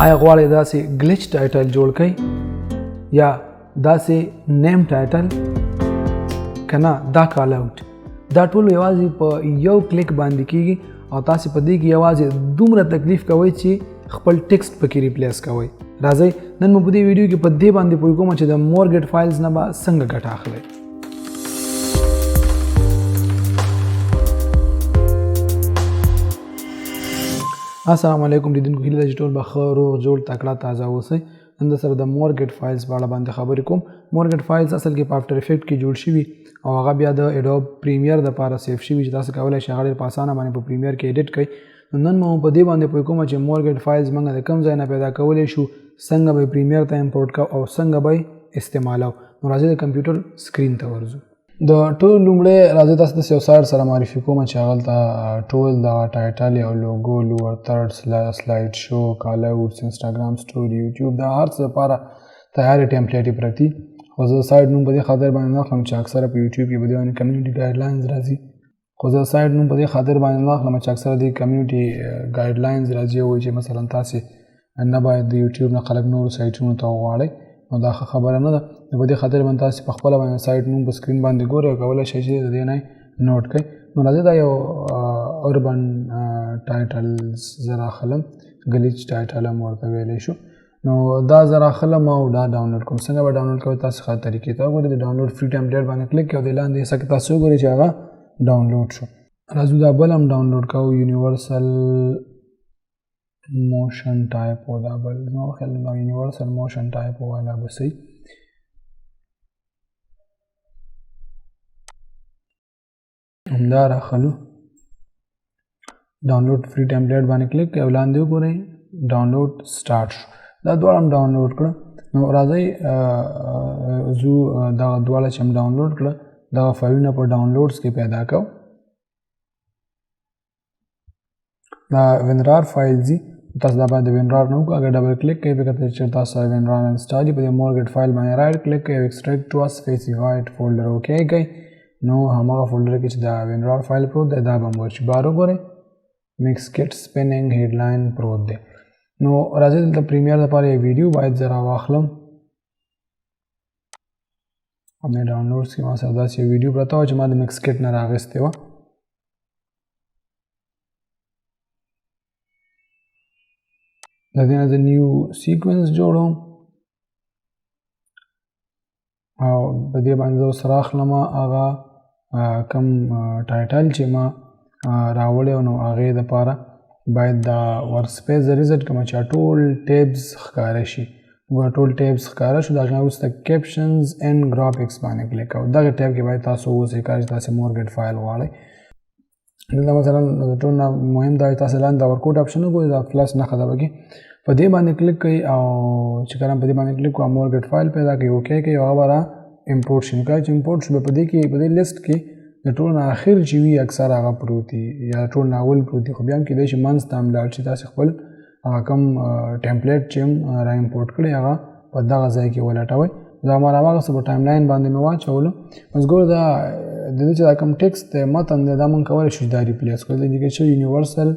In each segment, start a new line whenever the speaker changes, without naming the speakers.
آیا غواړئ داسې glitch title جوړ کړئ یا داسې name title؟ که نه دا call out دا ټول یوازې په یو کلیک باندې کیږي او تاسو په دې کې یوازې دومره تکلیف کوئ چې خپل text پکې replace کوئ. راځئ نن مو په دې ویډیو کې په دې باندې پوه کوم چې د مورګټ files نه به څنګه ګټه اخلئ. السلام علیکم لیدونکو، هیله ده چې ټول به ښه روغ جوړ تکړه تازه اوسئ. نن در سره د مورګټ files په اړه باندې خبرې کوم. مورګټ files اصل کې په After Effect کې جوړ شوي او هغه بیا د Adobe Premiere دپاره save شوي چې تاسو کولی شئ هغه ډېر په اسانه باندې په Premiere کې edit کړئ. نو نن مو په دې باندې پوه کوم چې مورګټ files موږ د کوم ځای نه پیدا کولی شو، څنګه به یې Premiere ته import کوو او څنګه به یې استعمالوو. نو راځئ د کمپیوټر screen ته ورځو. د ټولو لومړی راځئ تاسو داسې یو site سره معرفي کوم چې هغلته ټول دغه title او logo، lower third، slide show، call outs، Instagram story، YouTube، دا هر څه لپاره تیارې template یې پرتي. خو زه site نوم په دې خاطر باندې نه اخلم چې اکثره په یوټیوب کې په دې باندې community guidelines راځي. خو زه site نوم په دې خاطر باندې نه اخلم چې اکثره دې community guidelines راځي او وایي چې مثلا تاسې نه باید د یوټیوب نه خلک نورو سایټونو ته وغواړئ، نو دا ښه خبره نه ده. نو په دې خاطر باندې تاسې په خپله باندې site نوم په screen باندې ګورئ او کولی شئ چې د دې نه note کړئ. نو راځئ دا یو urban titles زه راخلم، glitch title هم ورته ویلی شو. نو دا زه راخلم او دا download کوم. څنګه به download کوئ تاسې ښه طریقې ته وګورئ. د download free template باندې کلیک کړئ او د لاندې حصه کې تاسې وګورئ چې هغه download شو. راځو دا بل هم download کوو، Universal Motion Typo. دا بل زما په خیال دا Universal Motion Typo والا به صحیح. همدا راخلو، download free template باندې کلیک کړئ او لاندې وګورئ download start شو. دا دواړه هم download کړه. نو راځئ ځو دغه دواړه چې هم download کړه دغه فایلونه په downloads کې پیدا کوو. دا WinRAR file ځي، تاسو دا باید د WinRAR نه وکړو. اگر double click کوئ به کته چې تاسو سره WinRAR install په دې مورګټ file باندې right click کوئ او extract to specified folder okay کوئ. نو هماغه folder کې چې دا WinRAR file پروت دی دا به هم ورشي. بار وګورئ Mixkit spinning headline پروت دی. نو راځئ دلته Premiere دپاره یو ویډیو باید زه راواخلم. همدې downloads کې ما سره داسې یو ویډیو پرته وه چې ما د Mixkit نه راغیستې وه. د دې نه زه new sequence جوړوم او په دې باندې زه اوس راخلم هغه کوم title چې ما راوړی نو هغې دپاره باید دا workspace زه reset کړم چې ټول tabs ښکاره شي. ګوره ټول tabs ښکاره شو. د هغې نه وروسته captions and graphics باندې کلیک کوو. دغه tab کې باید تاسو اوسئ کله چې تاسې مورګټ file غواړئ. دلته مثلا د ټول نه مهم دا چې تاسې لاندې دا ورکوټ option وګورئ، دا plus نښه ده پکې، په دې باندې کلیک کړئ او چې کله په دې باندې کلیک کړو مورګټ file پیدا کړئ، okay کړئ او هغه به را import شي. نو کله چې import شو بیا په دې کې په دې لیست کې د ټولو نه اخر چې وي اکثر هغه پروت وي یا ټول نه اول پروت وي، خو بیا هم کېدای شي منځ ته هم لاړ شي. تاسې خپل هغه کوم template چې هم را import کړئ هغه په دغه ځای کې ولټوئ. دا ما راواغسته په timeline باندې مې واچولو. اوس ګوره دا د دې چې دا کوم text دی متن دی دا موږ کولی شو چې دا replace کړو. دلته لیکل شوي Universal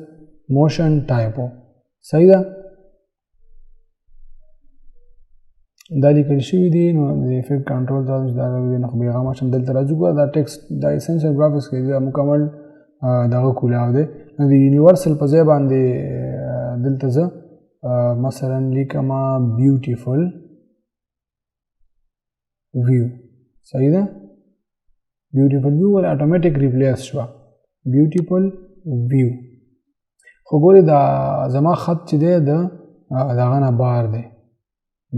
Motion Typo، صحیح ده، دا لیکل شوي دي. نو د effect control دا چې دا دی نو خو بېغمه شم. دلته راځو ګوره دا text دا Essential Graphics کې دا مکمل دغه کولاو دی. نو د Universal په ځای باندې دلته زه مثلا لیکم Beautiful View، صحیح ده. Beautiful View ول automatic replace شوه Beautiful View. خو ګورې دا زما خط چې دی د دغه نه بار دی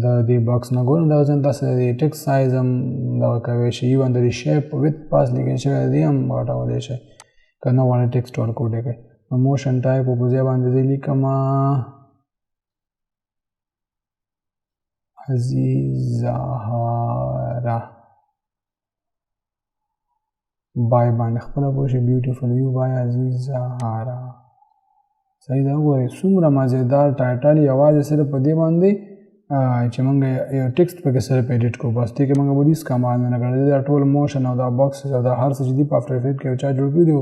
د دې box نه. ګورم دغه ځای تاسو د text size هم دغه کوی شئ، even د دې shape width پاس لیکل شوی دی هم غټولی شئ که نه غواړئ text ورکوټی کړئ. نو Motion Typo په ځای باندې زه لیکم عزیزهارا by باندې خپله پوه شئ، Beautiful View by عزیزهارا، صحیح ده. وګورئ څومره مزیدار title یوازې صرف په دې باندې چې موږ یو text پکې صرف edit کړو بس، دې کې موږ بل هېڅ کمال نه کړی. دا ټول motion او دا box او دا هر څه چې دي په After Effect کې یو چا جوړ کړي دي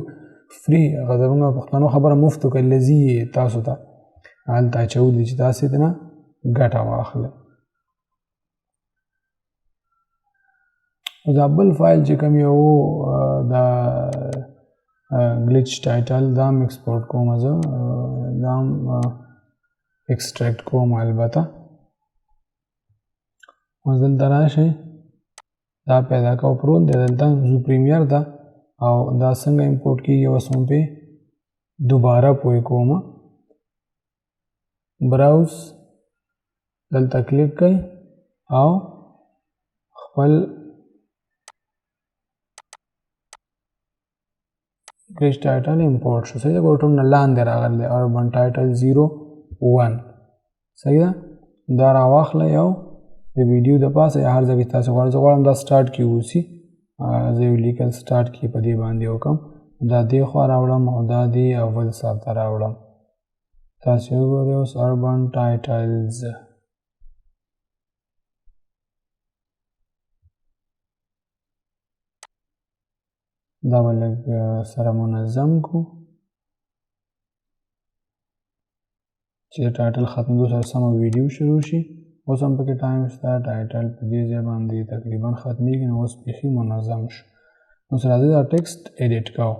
free، هغه زموږ پښتنو خبره مفت وکړي لذي تاسو ته هلته اچولي چې تاسې ترې نه ګټه واخلئ. دا بل فایل چې کوم یو دا glitch title دا هم export کوم، زه دا هم extract کوم. البته اوس دلته راشئ، دا پیدا کو پروت دی دلته، زو Premiere ده او دا څنګه import کیږي اوس هم پې دوباره پوه کوم. browse دلته کلیک کړئ او خپل glitch title import شو. صحیح ده، ګوره ټول نه لاندې راغلی دی urban title 01. صحیح ده، دا راواخلئ او د ویډیو د پاسه یا هر ځای کې تاسو غواړئ. زه غواړم دا start کې اوسي، زه یو لیکل start کې په دې باندې وکړم، دا دې خوا راوړم او دا دې اول سر ته راوړم. تاسو وګورئ اوس urban titles. دا به لږ سره منظم کو چې د title ختمېدو سره سمه ویډیو شروع شي. اوس هم پکې time شته، title په دې ځای باندې تقریبا ختمېږي، نو اوس بیخي منظم شو. اوس راځئ دا text edit کوو.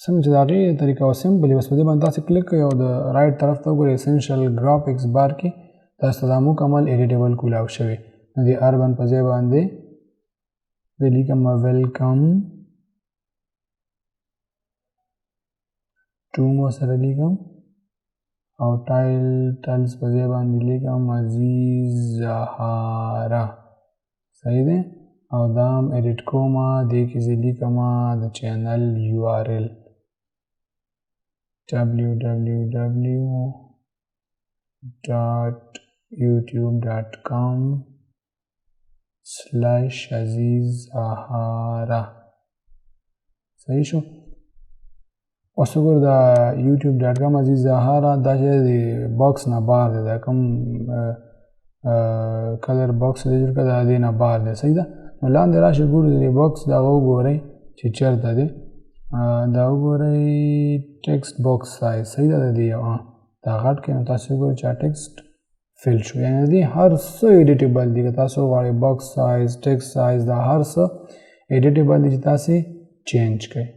څنګه چې د هغې طریقه وه simply، بس په دې باندې تاسې کلیک کړئ او د right طرف ته وګورئ essential graphics bar کې تاسو ته دا مکمل editable کولاو شوی. نو د urban په ځای باندې زه لیکم welcome to مو سره لیکم او titles په ځای باندې لیکم عزیز زهارا. صحیح دی، او دا هم edit کوم، دې کې زه لیکم د channel URL www.youtube.com/azizahara. صحیح شو. اوس وګوره دا youtube.com عزیز زهارا دا چې د box نه بار دی، دا کوم color box دی جوړ کړی دا دې نه بار دی. صحیح ده، نو لاندې راشئ ګورو د دې box دا وګورئ چې چېرته دی، دا وګورئ text box size. صحیح ده، د دې یو دا غټ کړئ، نو تاسو وګورئ چې text fill شو. یعنې د دې هر څه editable دي، که تاسو غواړئ box size، text size، دا هر څه editable دي چې تاسې change کړئ.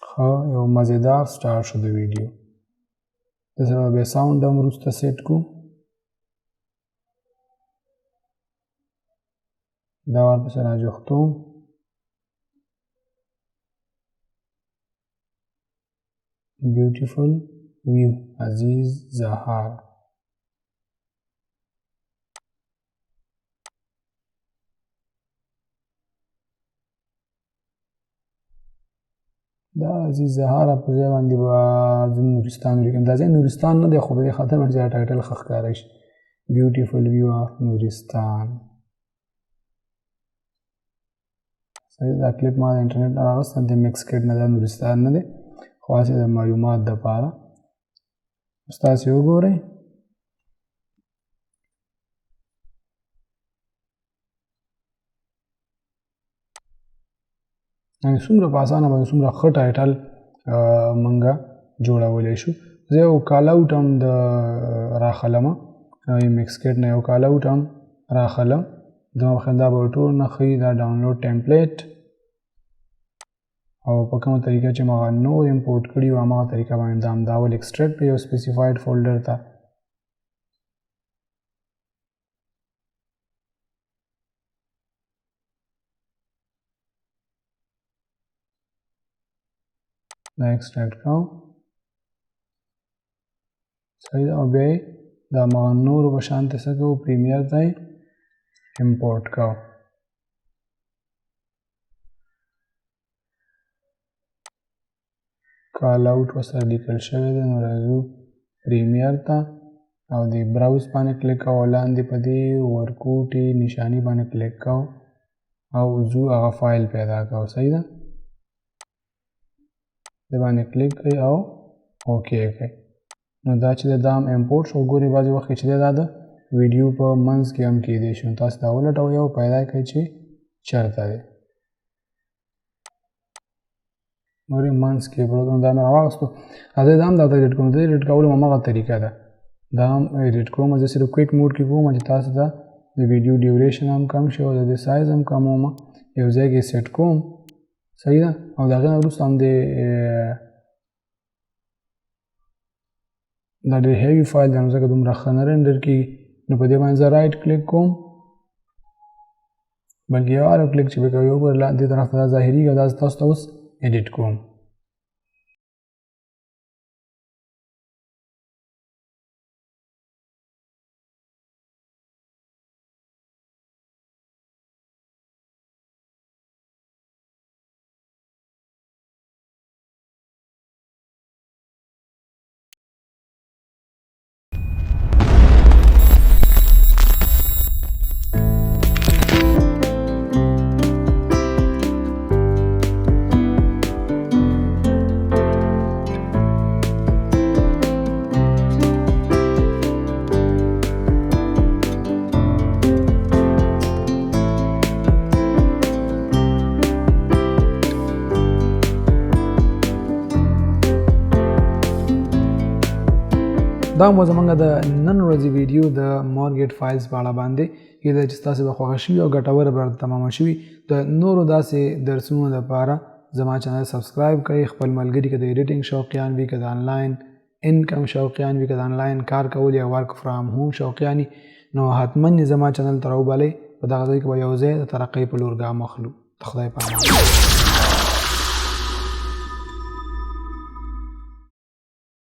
ښه یو مزیدار start شو د ویډیو. د سره به بیا sound هم وروسته set کو. دا ورپسې راجوختو. Beautiful view عزیز زهار. دا عزیز زهاره په ځای باندې به زه نورستان ولیکم. دا ځای نورستان نه دی، خو په دې خاطر باندې چې title ښه ښکاره شي، beautiful view of نورستان. صحیح، دا کلیپ ما د انټرنیټ نه راغستی د Mixkit نه، دا نورستان نه دی، خو هسې د معلومات دپاره. اوس تاسې وګورئ. یعنې څومره په اسانه باندې څومره ښه title موږ جوړولی شو. زه یو call out هم د راخلم، Mixkit نه یو call out هم راخلم. زما په خیال دا به ټول نه ښیي. دا download template او په کومه طریقه چې ما نور import کړي وو هماغه طریقه باندې دا هم دا اول extract کړي یو specified folder ته. دا extract کوم، صحیح ده. او بیا یې د هماغه نورو په شان ته څه کوو، Premiere ته یې import کوو. call out ورسره لیکل شوی دی، نو راځو Premiere ته او د browse باندې کلیک کوو، لاندې په دې ورکوټي نشاني باندې کلیک کوو او ځو هغه فایل پیدا کوو. صحیح ده، دې باندې کلیک کړئ او okay کړئ. نو دا چې دا هم import شو. ګورئ بعضې وخت کې چې دی دا د ویډیو په منځ کې هم کېدی شي. نو تاسو دا ولټوئ او پیدا کړئ چې چېرته دی. ګورئ منځ کې پروت، نو دا مې راواخیستو. راځئ دا هم درته ایډیټ کوم. د دې ایډیټ کولو هماغه طریقه ده، دا هم ایډیټ کوم. زه صرف کویک موډ کې کوم چې تاسو ته د ویډیو ډیوریشن هم کم شي او د دې سایز هم کموم، یو ځای کې سیټ کوم. صحیح ده. او د هغې نه وروسته هم د دا ډېر هیوي فایل دی، نو ځکه دومره ښه نه رینډر کېږي. نو په دې باندې زه رایټ کلیک کوم، بلکې یو ارو کلیک چې به کوي وګوره دې طرف ته دا ظاهرېږي او دا زه تاسو ته اوس ایډیټ کوم. دا مو زمونږ د نن ورځې ویډیو د مارګیټ فایلز په اړه باندې. هیله چې تاسو به خوښ شوي او ګټوره به درته تمامه شوي. د نورو داسې درسونو لپاره زما چینل سبسکرایب کړئ. خپل ملګري که د ایډیټینګ شوقیان وي، که د انلاین انکم شوقیان وي، که د انلاین کار کول یا ورک فرام هوم شوقیان وي، نو حتما یې زما چینل ته راوبلئ. په دغه ځای کې به یو ځای د ترقۍ په لور ګام اخلو. د خدای په امان.